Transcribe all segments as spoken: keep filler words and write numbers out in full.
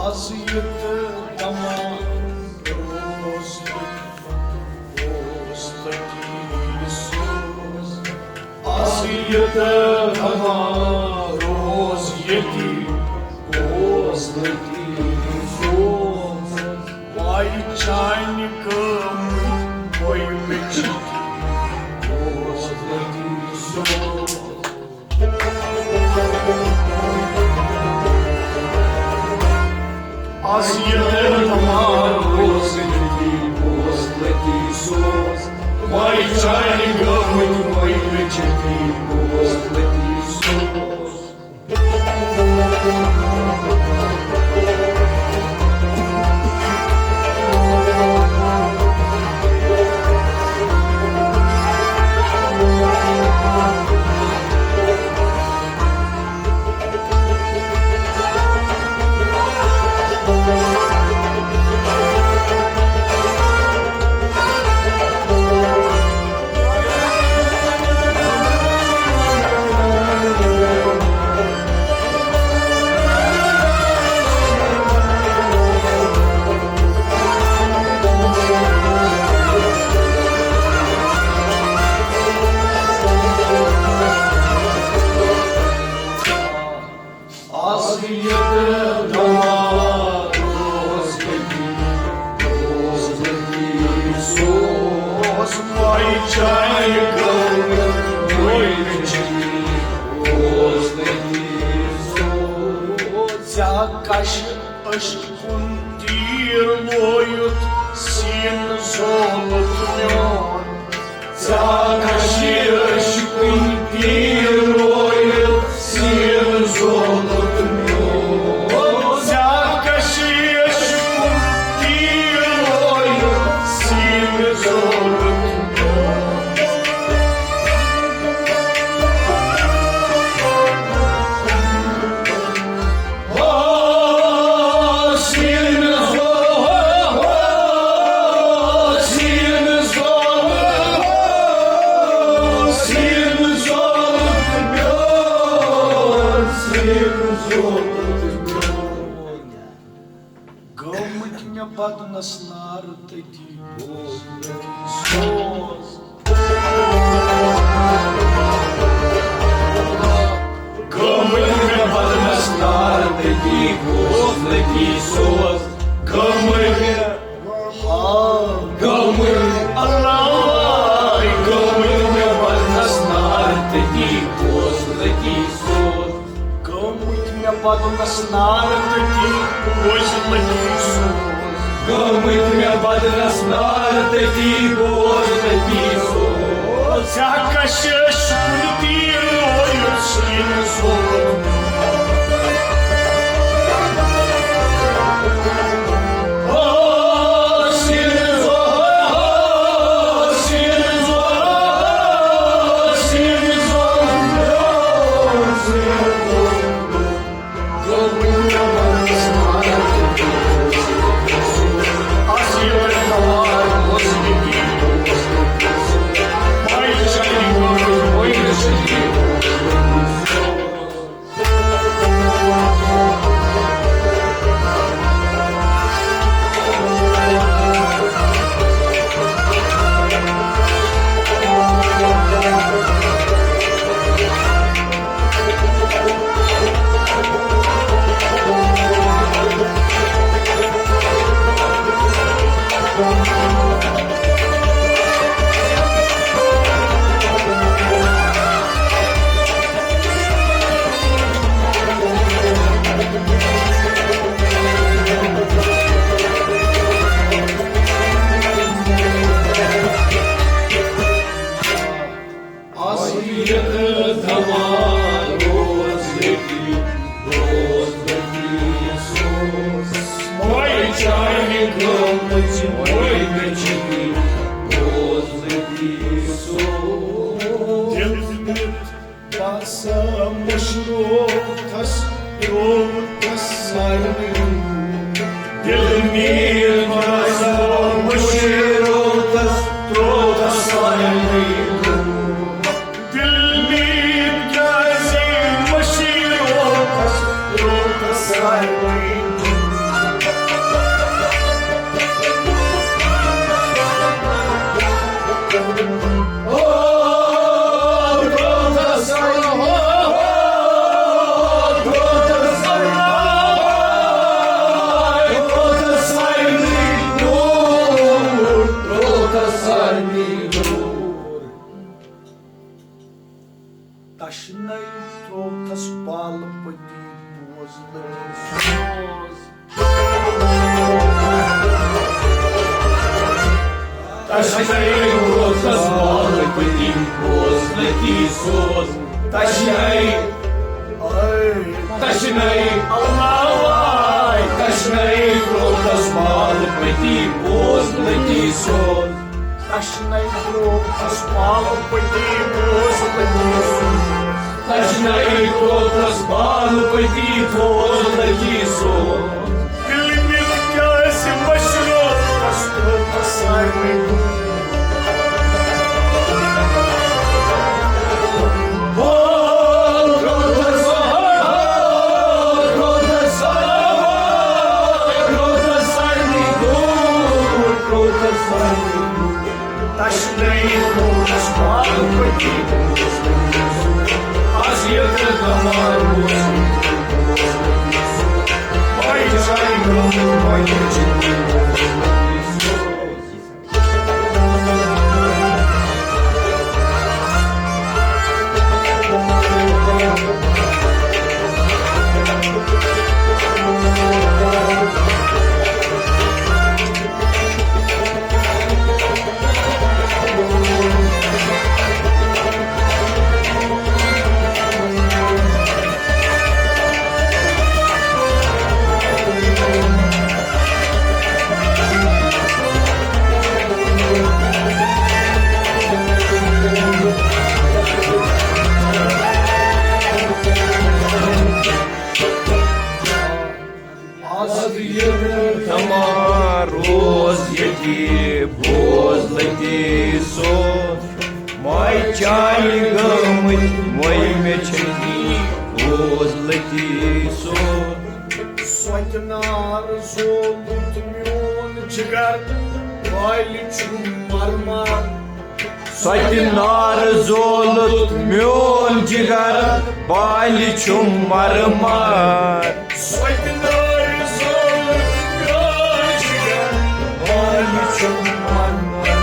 از یہِ تہٕ دما روز لطیف، روز لطیف سوز۔ از یہِ تہٕ دما روز ییٚتی، روز لطیف سوز۔ وای چانہِ گٲمٕتۍ وٲے مےٚ چھِ، روز لطیف سوز۔ از ییٚلہِ تمام روز لطیف، روز لطیف سوز۔ وای چانہِ گٲمٕتۍ وٲے مےٚ چھِ، روز لطیف سوز۔ از ییٚتہِ دوا روز لگی، روز لگی سوز، پاے چاے گٔمٕتۍ، روے مےٚ چھِ روز لگی سوز۔ ژےٚ کشہِ عشقُن تیٖر لویُتھ سیٖنہٕ زولُت میون۔ ژےٚ کشہِ عشقُن تیٖر لویُتھ سیٖنہٕ زولُت میون۔ ژےٚ کشہِ عشقُن تیٖر لویُتھ سیٖنہٕ زولُت میون۔ گٲمٕتۍ مےٚ بدنس نار تٔتی بوز، تٔتی سوز۔ گٲمٕتۍ مےٚ بدنس نار تٔتی بوز، تٔتی سوز۔ گٲمٕتۍ مےٚ، ہا، گٲمٕتۍ، اللہ، گٲمٕتۍ مےٚ بدنس نار تٔتی بوز، تٔتی سوز۔ گٲمٕتۍ مےٚ بدنس نار تٔتی بوز، تٔتی سوز۔ گٲمٕتۍ مےٚ بدنس نار تٔتی بوز، تٔتی سوز۔ ژےٚ کشہِ عشقُن تیٖر لویُتھ سیٖنہٕ زولُت۔ از ییٚتہِ دوا روز ییٚتی، روز ییٚتی سوز۔ وۄنۍ چانہِ گٲمٕژ وۄنۍ مےٚ چھِ روز ییٚتی سوز۔ دِل دیُت باسا مُشروتس ترووُتس سارنٕے۔ دِل میر باسا مُشروتس ترووُتس سارنٕے۔ دِل میر کیازِ مُشروتس ترووُتس سارنٕے۔ تشنَے روزس بالہٕ پٔتی بوز لٔتی سوز۔ تشنَے، تشنَے، اللہ واے۔ تشنَے روزس بالہٕ پٔتی بوز لٔتی سوز۔ تشنَے روزس بالہٕ پٔتی بوز لٔتی سوز۔ تشنَے روزس بالہٕ پٔتی بوز لٔتی سوز۔ دِلہِ منٛز کیٛازِ مشرو تس روزس سارنٕے۔ بول روزس، بول روزس، بول روزس سارنٕے دوٗر، روزس سارنٕے دوٗر۔ تشنَے روزس بالہٕ پٔتی بوز لٔتی سوز۔ از ییٚتہِ دمار اوس، بھائی چارِ گوٚمُت، بھائی چارِ گوٚمُت۔ از ییٚلہِ دمار اوس ییٚتی بوز لٔتی سوز۔ ماے چانہِ گٲمٕتۍ مۄیہِ مےٚ چھٔتی بوز لٔتی سوز۔ سۄتہِ نار زولُت میون جگر، بالہِ چھُم مرمر۔ سۄتہِ نار زولُت میون جگر، بالہِ چھُم مرمر۔ سۄتہِ نار زولُت میون جگر، بالہِ چھُم مرمر۔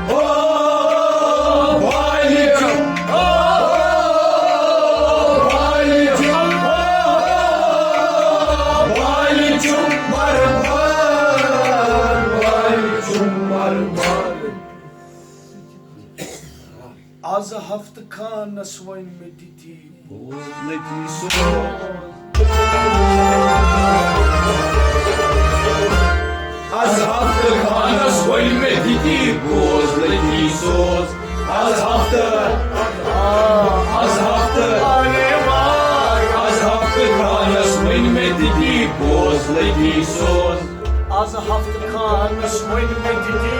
او بالہِ چھُم، او بالہِ چھُم، او بالہِ چھُم مرمر، بالہِ چھُم مرمر۔ از ہفتہٕ خانس وۄنۍ مےٚ تِتی بوز لٔتی سوز۔ از ہفتہٕ خانس وۄنۍ مےٚ تِتی بوز لٔتی سوز۔ از ہفتہٕ، از ہفتہٕ، از ہفتہٕ خانس وۄنۍ مےٚ تِتی بوز لٔتی سوز۔ از ہفتہٕ خانس وۄنۍ مےٚ تِتی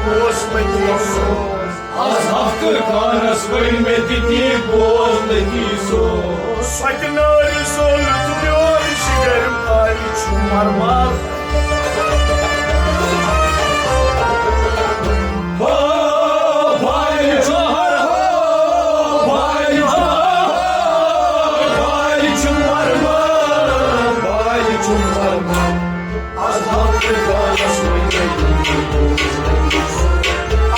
بوز لٔتی سوز۔ از ہفتہٕ خانس وۄنۍ مےٚ تِتی بوز لٔتی سوز۔ سۄتہِ نارِ زولُت میون جگر، بالہِ چھُم مرمر۔ ہو، بالہِ چھُم مرمر، ہو، بالہِ چھُم مرمر، ہو، بالہِ چھُم مرمر، بالہِ چھُم مرمر۔ از ہفتہٕ خانس وۄنۍ مےٚ تِتی بوز لٔتی سوز۔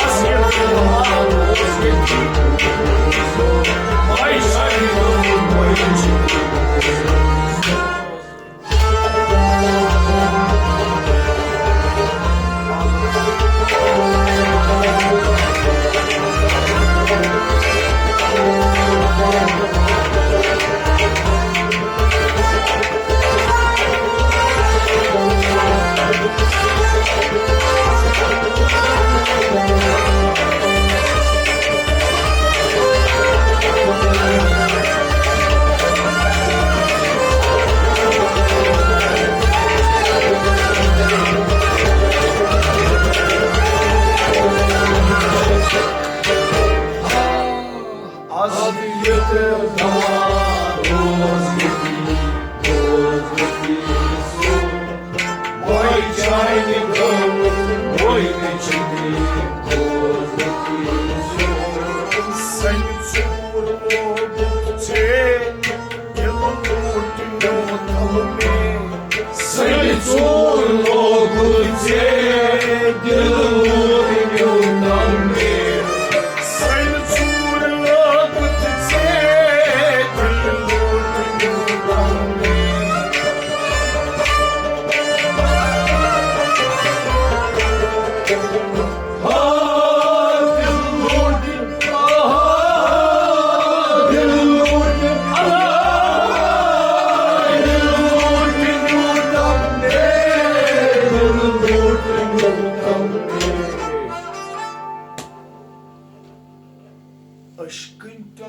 از ییٚلہِ دمار اوس ییٚتی بوز لٔتی سوز۔ بھائی چارِ گوٚمُت، بھائی چارِ گوٚمُت۔ از ییٚتہِ دمار اوس ییٚتی بوز لٔتی سوز۔ وۄنۍ چانہِ گٲمٕتۍ، وۄنۍ مےٚ چھٔتی بوز لٔتی سوز۔ سنہِ ژوٗر لوگُتھ ژےٚ، دِل لوٚٹ میون تل مےٚ۔ سنہِ ژوٗر لوگُتھ ژےٚ، دِل لوٚٹ میون تل مےٚ۔ سنہِ ژوٗر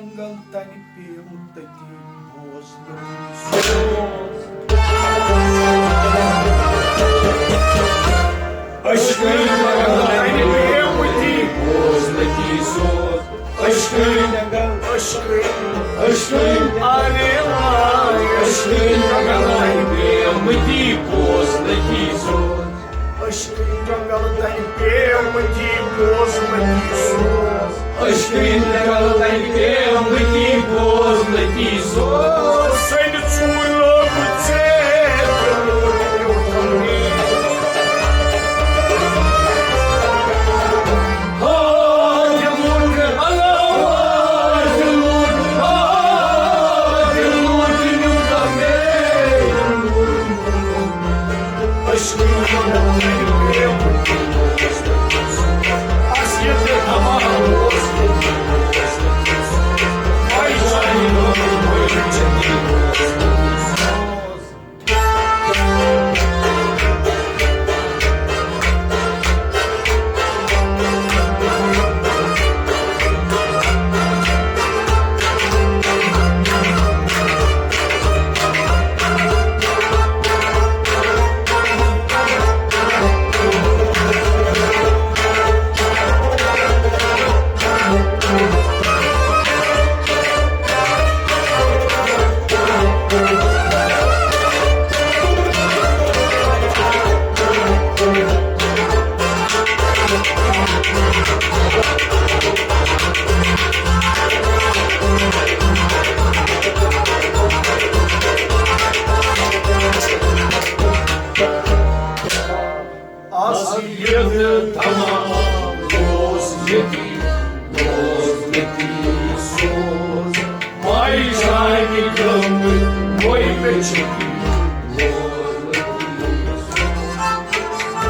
جنگل تنہِ پیٚیَم تٔتی بوز لٔگی سوز۔ عشقٕے جنگل تنہِ پیٚیَم تٔتی بوز لٔگی سوز۔ عشقٕے، عشقٕے، عشقٕے، آرے آرے، عشقٕے جنگل تنہِ پیٚیَم تٔتی بوز لٔگی سوز۔ عشقٕے جنگل تنہِ پیٚیَم تٔتی بوز لٔگی سوز۔ عشقٕے جنگل تنہِ پیٚیَم تٔتی بوز لٔگی سوز۔ سُہ نہٕ ژوٗر لوگُت ژےٚ۔ از ییٚلہِ تمام دوس ییٚتی، دوس ییٚتی سوز۔ مایہِ چانہِ گٔمٕتۍ وۄنۍ مےٚ چھِ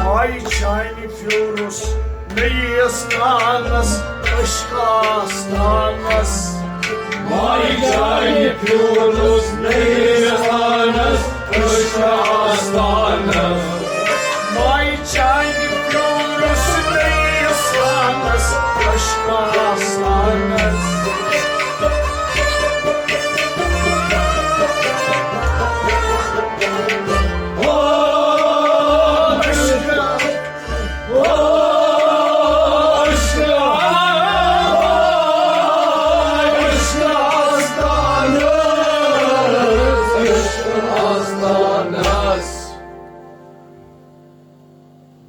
مایہِ چانہِ پھیوٗرُس نٔیِس تانس عشق آستانس۔ مایہِ چانہِ پھیوٗرُس نٔیِس تانس عشق آستانس۔ مایہِ چانہِ پھیوٗرُس نٔیِس تانس عشق آستانس۔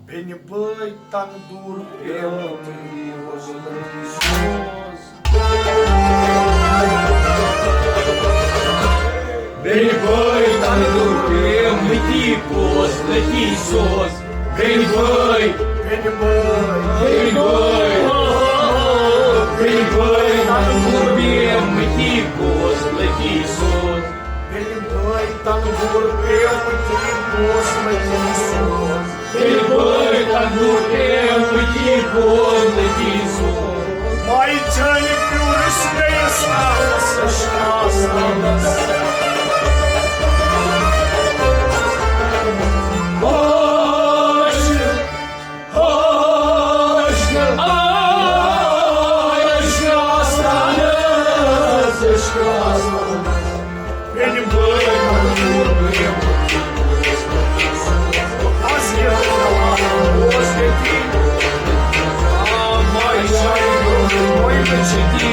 بیٚنہِ بٲے تنہٕ دوٗر پیوٚمُت۔ بیٚنہِ بٲے تنہٕ دوٗر پیوٚمُتی بوز لٔگی سوز۔ بیٚنہِ بٲے، بیٚنہِ بٲے، بیٚنہِ بٲے، بیٚنہِ بٲے تنہٕ دوٗر پیوٚمُتی بوز لٔگی سوز۔ بیٚنہِ بٲے تنہٕ دوٗر پیوٚمُتی بوز لٔگی سوز۔ بیٚنہِ بٲے تنہٕ دوٗر پیوٚمُتی بوز لٔگی سوز۔ مایہِ چانہِ پیوٗرِس نٔیِس ناوَس عشق آستانَس۔ عشق، عشق، عشق آستانَس، عشق آستانَس۔ بیٚنہِ بٲے مجبوٗر گٔیَم۔ از یہِ اوس ییٚتی۔ آ، ماے شاہی گوٚو، مۄیلہٕ چھِ تی۔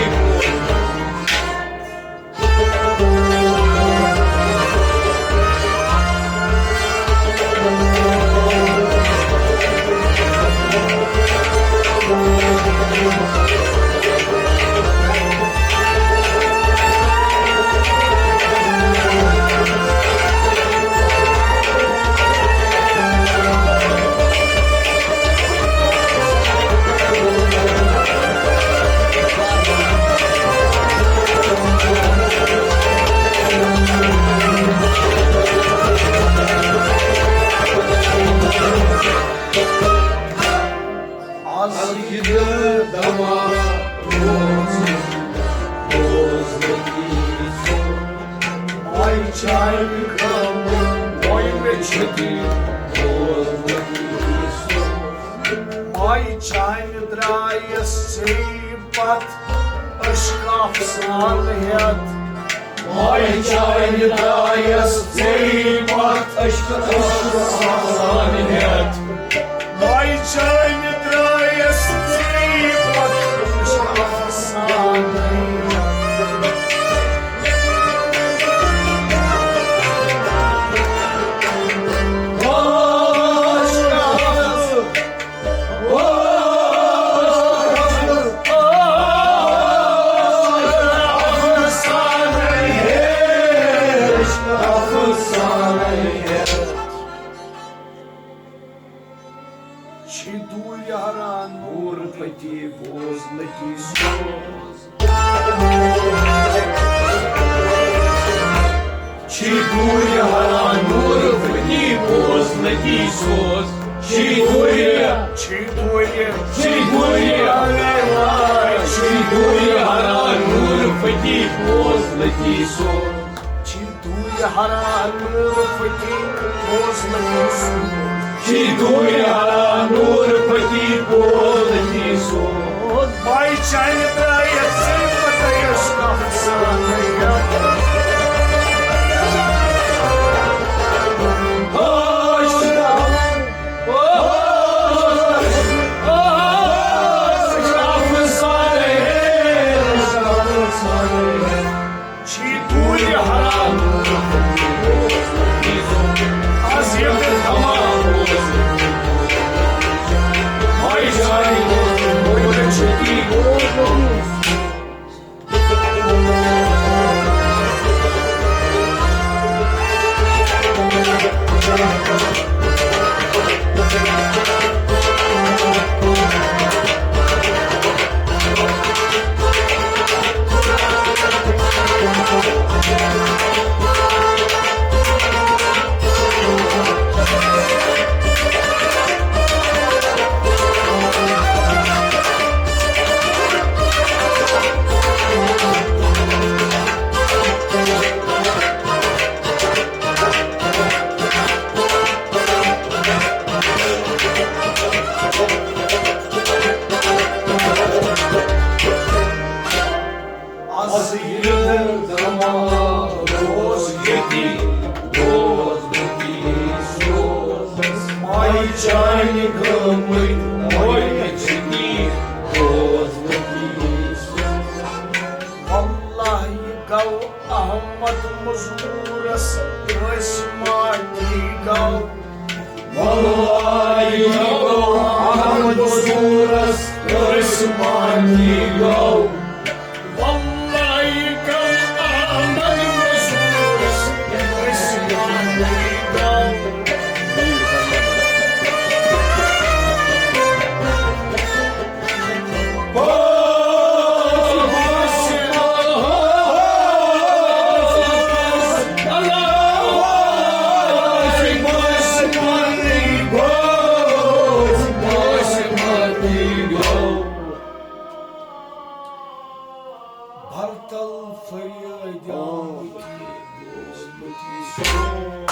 از یہِ دوا روز، روز لگی سو۔ آی چاے کم، وای مےٚ چھُٹی، روز لگی سو۔ آی چاے درٛایَس ژے پتھ۔ عشق افسانہٕ ہٮ۪تھ۔ مایہِ چانہِ درٛایس ژیٚیہِ پتھ عشق افسانہٕ ہٮ۪تھ۔ مایہِ چانہِ درٛایس ژیٚیہِ پتھ عشق افسانہٕ ہٮ۪تھ۔ چھی دوٗرِ ہران نوٗر پٔتی بوز لٔتی سوز۔ چھی دوٗرِ ہران نوٗر پٔتی بوز لٔتی سوز۔ چھی دوٗرِ، چھی دوٗرِ، چھی دوٗرِ، چھی دوٗرِ ہران نوٗر پٔتی بوز لٔتی سوز۔ چھی دوٗرِ ہران نوٗر پٔتی بوز لٔتی سوز۔ چھی دوٗرِ ہران نوٗر پٔتی بوز لٔتی سوز۔ مایہِ چانہِ درٛایس ژیٚیہِ پتھ عشق افسانہٕ ہٮ۪تھ۔ عشق، عشق افسانہٕ ہٮ۪تھ۔ چھی دوٗرِ ہران۔ از ییٚتہِ تمام۔ مایہِ چانہِ۔ از ییٚلہِ زمان روز ییٚتی، روز ییٚتی، روز۔ مایہِ چانہِ گٲمٕتۍ مٲلۍ چھِتی، روز ییٚتی، روز۔ واللہ یہِ گوٚو احمد مزدورس قسمتی گوٚو۔ واللہ یہِ گوٚو احمد مزدورس قسمتی گوٚو۔ واللہ یہِ گوٚو احمد مزدورس قسمتی گوٚو۔ برتل فریاد آمتی بوزمتی سوز۔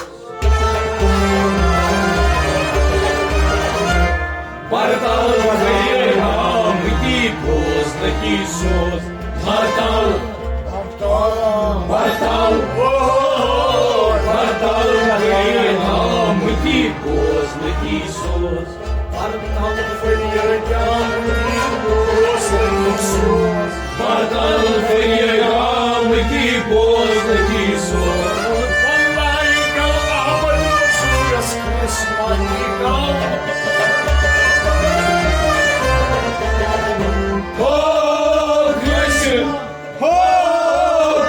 برتل فریاد آمتی بوزمتی سوز۔ برتل، برتل، برتل، برتل فریاد آمتی بوزمتی سوز۔ برتل فریاد آمتی بوزمتی سوز۔ برتل فریاد آمتی بوزمتی سوز۔ واللہ یہِ گوٚو احمد مزدورس قسمتی گوٚو۔ ہو قسم، ہو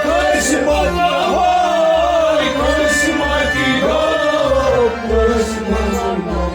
قسمت، ہو قسمتی گوٚو، قسمتی گوٚو۔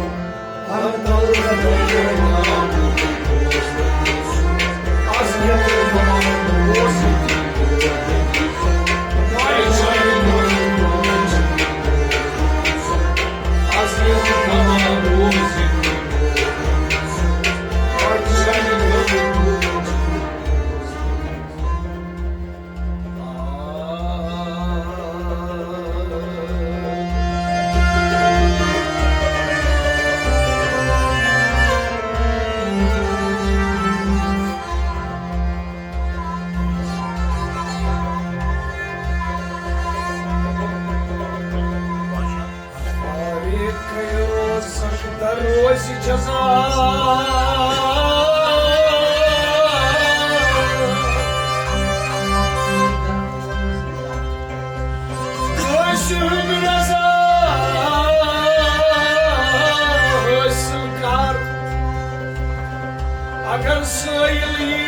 اگر سٲیِل یی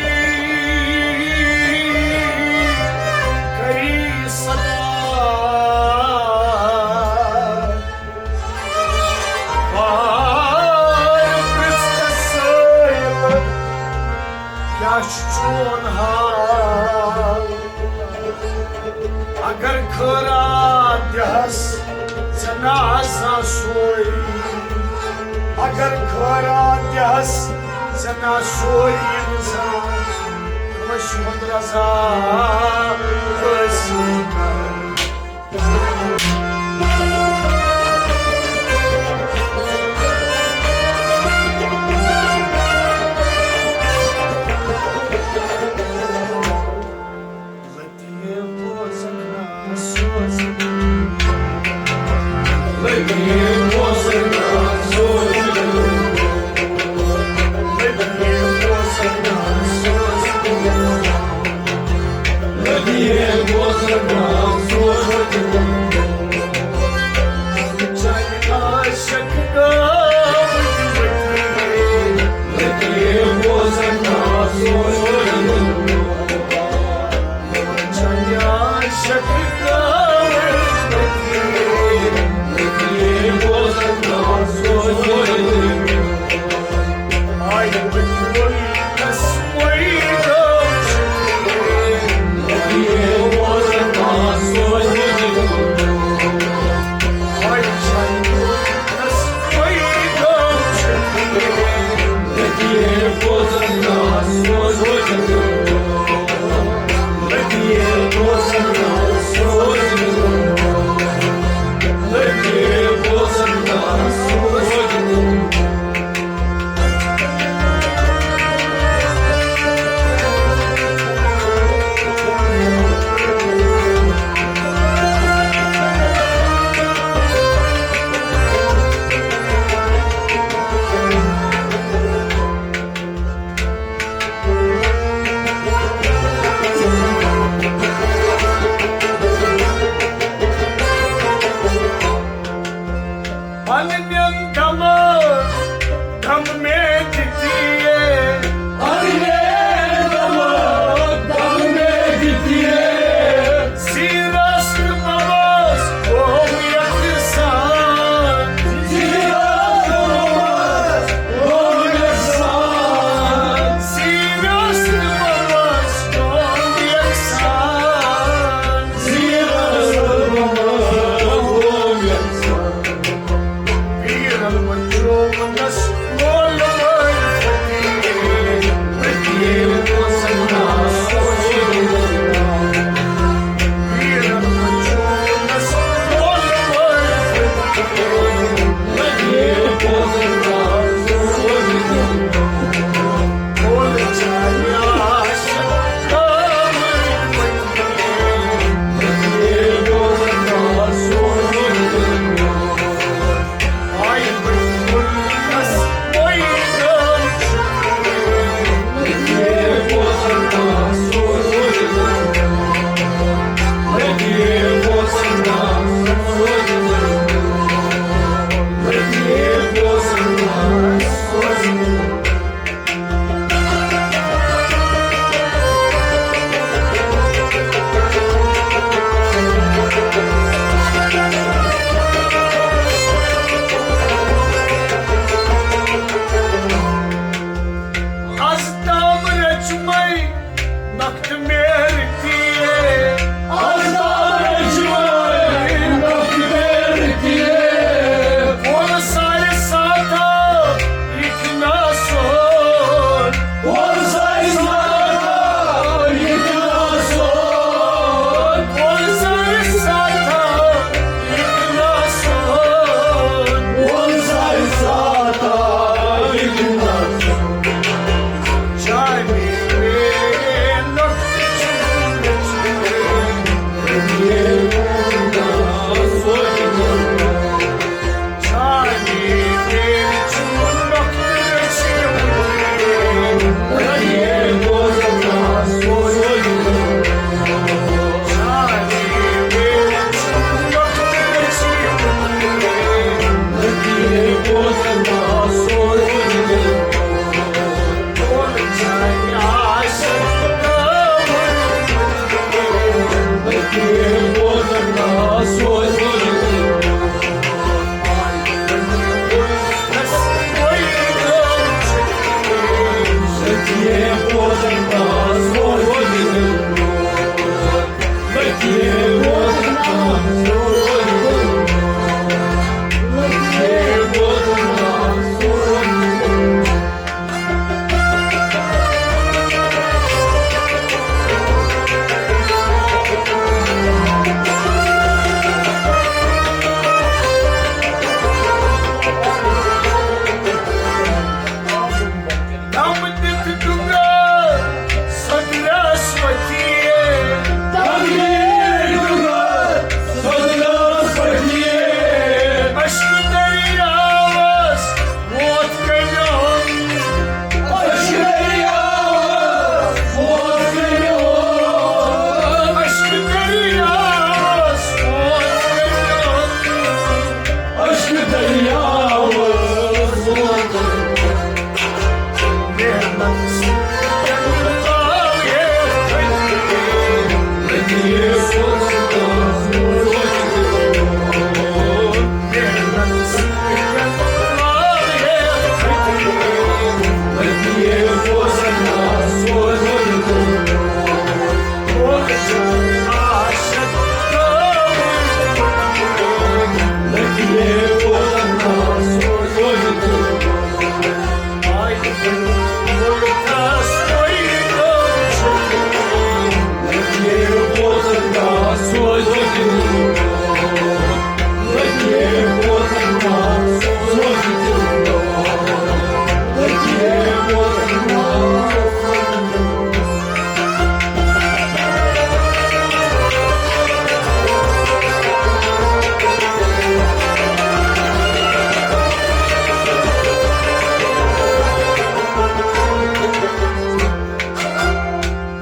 کری صدا، وار پرٛژھ تس سٲیِل، کیٛاہ چھُ چون حال؟ اگر خٲرات دِہَس ژےٚ نہ آسان سورُے، اگر خٲرات دِہَس ژےٚ نہ سورُے اِنسان، کٲنٛسہِ ہُنٛد رضا حٲصِل کَرُن۔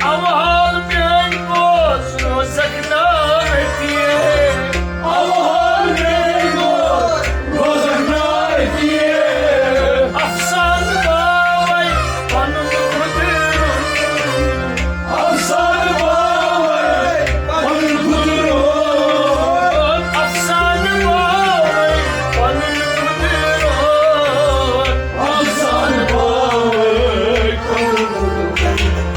اوہال میٲنۍ بوز روزکھ ناتی۔ اوہال میٲنۍ بوز روزکھ ناتی۔ افسانہٕ باوے پنُن قدرت۔ افسانہٕ باوے پنُن قدرت۔ افسانہٕ باوے پنُن قدرت۔ افسانہٕ باوے پنُن قدرت۔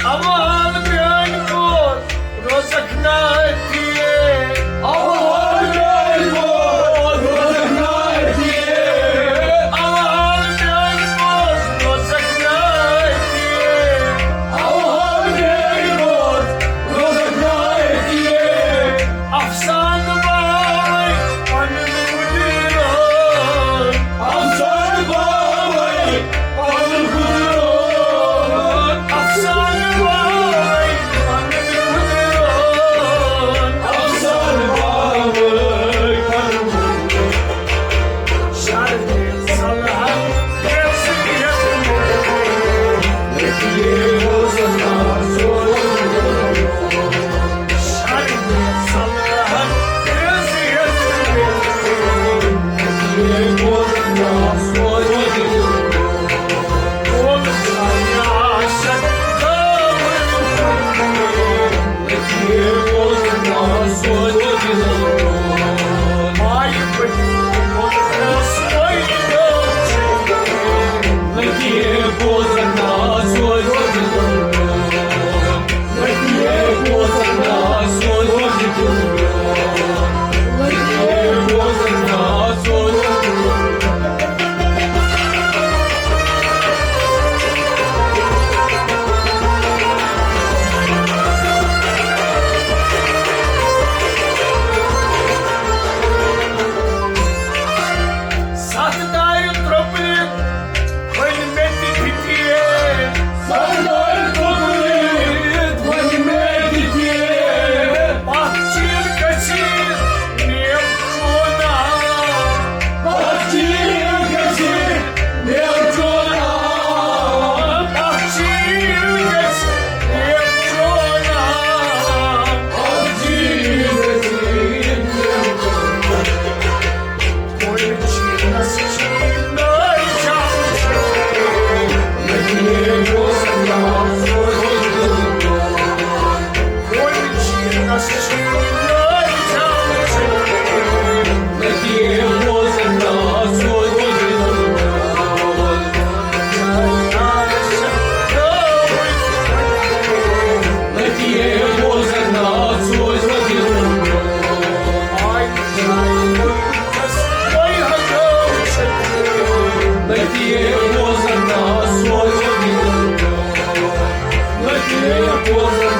اوہال میٲنۍ بوز روزکھ ناتی۔ اوہال میٲنۍ بوز روزکھ ناتی۔ اوہال میٲنۍ بوز روزکھ ناتی۔ اوہال میٲنۍ بوز روزکھ ناتی۔ افسانہٕ باوے پنُن قدرت۔ افسانہٕ باوے پنُن قدرت۔ افسانہٕ باوے پنُن قدرت۔ Minha boa,